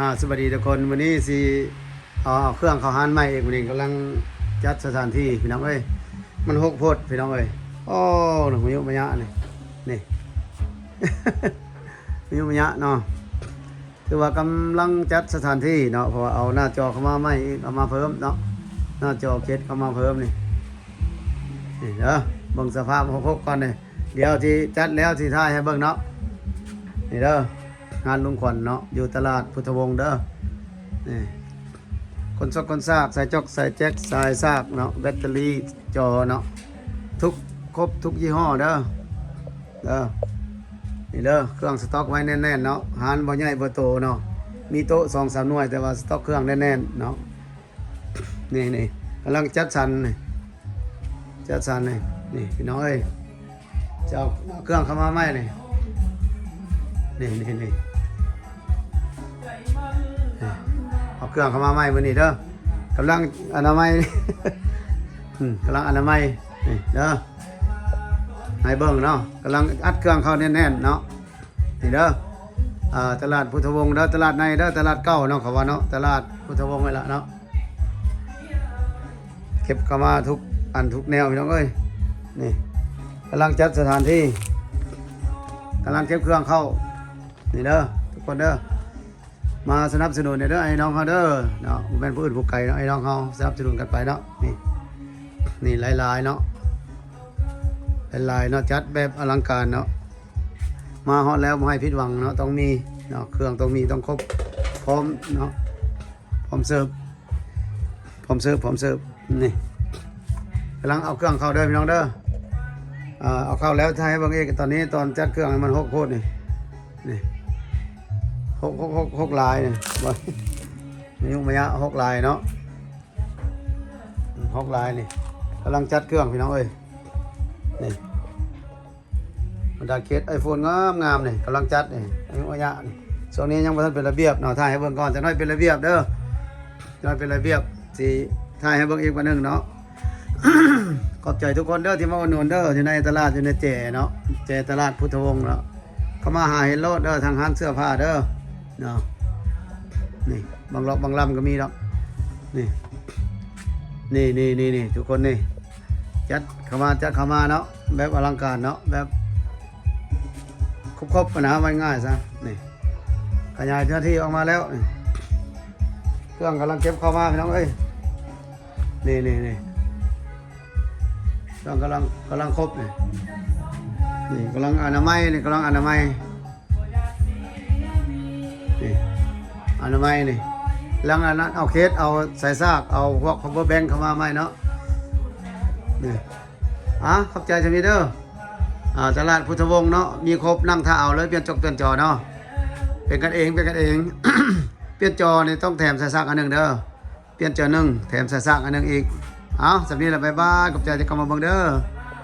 ອ່າ ສະບາຍດີທຸກຄົນ. ມື້ນີ້ຊິເອົາເຄື່ອງເຂົ້າຮ້ານໃໝ່ອີກ. ມື້ນີ້ກຳລັງຈັດສະຖານທີ່ພີ່ນ້ອງເອີຍ. ມັນຮົກໂພດພີ່ນ້ອງເອີຍ. ໂອ້ ມາຍຸມາຍະນີ້ ນີ້ ມາຍຸມາຍະເນາະ. ຄືວ່າກຳລັງຈັດສະຖານທີ່ເນາະ ເພາະວ່າເອົາໜ້າຈໍເຂົ້າມາໃໝ່ອີກ ເອົາມາເພີ່ມເນາະ. ໜ້າຈໍເຈັດເຂົ້າມາເພີ່ມນີ້ ນີ້ເດີ. ເບິ່ງສະພາບຫົກຫົກກ່ອນນີ້. ດຽວຊິຈັດແລ້ວຊິຖ່າຍໃຫ້ເບິ່ງເນາະ. ນີ້ເດີ ງານລຸງຂວັນເນາະ ຢູ່ຕະຫຼາດພຸດທະວົງເດີ. ນີ້ ຄົນຊອກຄົນຊາກ ສາຍຈອກສາຍແຈັກ ສາຍສາກເນາະ ແບັດເຕີຣີ ຈໍເນາະ ທຸກ ຄົບທຸກຍີ່ຫໍ້ເດີ ເດີ. ນີ້ເດີ ເຄື່ອງສະຕັອກໄວ້ແໜ້ນໆເນາະ. ຮ້ານບໍ່ໃຫຍ່ບໍ່ໂຕເນາະ ມີໂຕະສອງສາມໜ່ວຍ ແຕ່ວ່າສະຕັອກເຄື່ອງແໜ້ນໆເນາະ. ນີ້ໆ ກຳລັງຈັດສັນນີ້ ຈັດສັນນີ້ ນີ້ພີ່ນ້ອງເອີຍ. ຈະເອົາເຄື່ອງເຂົ້າມາໃໝ່ນີ້ ນີ້ໆໆ ເອົາເຄື່ອງເຂົ້າມາໃໝ່ມື້ນີ້ເດີ. ກຳລັງອະນາໄມ ອືມ ກຳລັງອະນາໄມນີ້ເດີ ໃຫ້ເບິ່ງເນາະ. ກຳລັງອັດເຄື່ອງເຂົ້າແໜ້ນໆເນາະ. ນີ້ເດີ ເອີ ຕະຫຼາດພຸດທະວົງເດີ ຕະຫຼາດໃນເດີ ຕະຫຼາດເກົ່າເນາະ ເຂົາວ່າເນາະ ຕະຫຼາດພຸດທະວົງນີ້ລະເນາະ. ເກັບເຂົ້າມາທຸກອັນທຸກແນວພີ່ນ້ອງເອີຍ. ນີ້ ກຳລັງຈັດສະຖານທີ່ ກຳລັງເກັບເຄື່ອງເຂົ້າ. ນີ້ເດີ ທຸກຄົນເດີ ມາສະໜັບສະໜູນແດ່ເດີ ໄອ້ນ້ອງເຮົາເດີເນາະ. ບໍ່ແມ່ນຜູ້ອື່ນຜູ້ໄກເນາະ ໄອ້ນ້ອງເຮົາສະໜັບສະໜູນກັນໄປເນາະ. ນີ້ ນີ້ຫຼາຍໆເນາະ ຫຼາຍໆເນາະ ຈັດແບບອະລັງການເນາະ. ມາຮອດແລ້ວບໍ່ໃຫ້ຜິດຫວັງເນາະ ຕ້ອງມີເນາະ ເຄື່ອງຕ້ອງມີ ຕ້ອງຄົບ ພ້ອມເນາະ ພ້ອມເສີບ ພ້ອມເສີບ ພ້ອມເສີບ. ນີ້ ກຳລັງເອົາເຄື່ອງເຂົ້າເດີພີ່ນ້ອງເດີ. ເອີ ເອົາເຂົ້າແລ້ວຖ່າຍໃຫ້ເບິ່ງອີກ. ຕອນນີ້ຕອນຈັດເຄື່ອງມັນຮົກໂພດນີ້ ນີ້ ຮົກ ຮົກ ຮົກ ຮົກຫຼາຍນີ້ ມາຍຸມາຍະ ຮົກຫຼາຍເນາະ ອືມ ຮົກຫຼາຍນີ້. ກຳລັງຈັດເຄື່ອງພີ່ນ້ອງເອີຍ ນີ້ ບັນດາເຄສໄອໂຟນງາມໆນີ້ ກຳລັງຈັດນີ້ ອາຍຸອາຍະນີ້. ຊ່ວງນີ້ຍັງບໍ່ທັນເປັນລະບຽບເນາະ ຖ່າຍໃຫ້ເບິ່ງກ່ອນ ຈັກໜ້ອຍເປັນລະບຽບເດີ ຈັກໜ້ອຍເປັນລະບຽບ ຊິຖ່າຍໃຫ້ເບິ່ງອີກບາດໜຶ່ງເນາະ. ຂອບໃຈທຸກຄົນເດີທີ່ມາອຸດໜູນເດີ ຢູ່ໃນຕະຫຼາດ ຢູ່ໃນແຈເນາະ ແຈຕະຫຼາດພຸດທະວົງເນາະ. ເຂົ້າມາຫາເຫັນໂລດເດີ ທາງຮ້ານເສື້ອຜ້າເດີເນາະ. ນີ້ ບາງລັອກບາງລຳກໍມີດອກ ນີ້ ນີ້ໆໆໆ ທຸກຄົນນີ້ ຈັດເຂົ້າມາ ຈັດເຂົ້າມາເນາະ ແບບອະລັງການເນາະ ແບບຄົບໆຫັ້ນນະ ວ່າງ່າຍຊະ. ນີ້ ຂະຫຍາຍເນື້ອທີ່ອອກມາແລ້ວນີ້ ເຄື່ອງກຳລັງເກັບເຂົ້າມາພີ່ນ້ອງເອີຍ. ນີ້ໆໆ ເຄື່ອງກຳລັງ ກຳລັງຄົບນີ້ ນີ້ກຳລັງອະນາໄມນີ້ ກຳລັງອະນາໄມ ນີ້ ອະນາໄມນີ້ ຫຼັງອັນນັ້ນເອົາເຄສ ເອົາສາຍສາກ ເອົາພວກພາວເວີແບັງເຂົ້າມາໃໝ່ເນາະ. ນີ້ ອ່າ ຂອບໃຈຊຳນີ້ເດີ. ອ່າ ຕະຫຼາດພຸດທະວົງເນາະ ມີຄົບ ນັ່ງຖ້າເອົາເລີຍ ປ່ຽນຈົກປ່ຽນຈໍເນາະ ເປັນກັນເອງ ເປັນກັນເອງ. ປ່ຽນຈໍນີ້ຕ້ອງແຖມສາຍສາກອັນໜຶ່ງເດີ ປ່ຽນຈໍໜຶ່ງ ແຖມສາຍສາກອັນໜຶ່ງອີກ. ເອົາ ສ່ຳນີ້ລະ ບາຍບາຍ ຂອບໃຈທີ່ເຂົ້າມາເບິ່ງເດີ.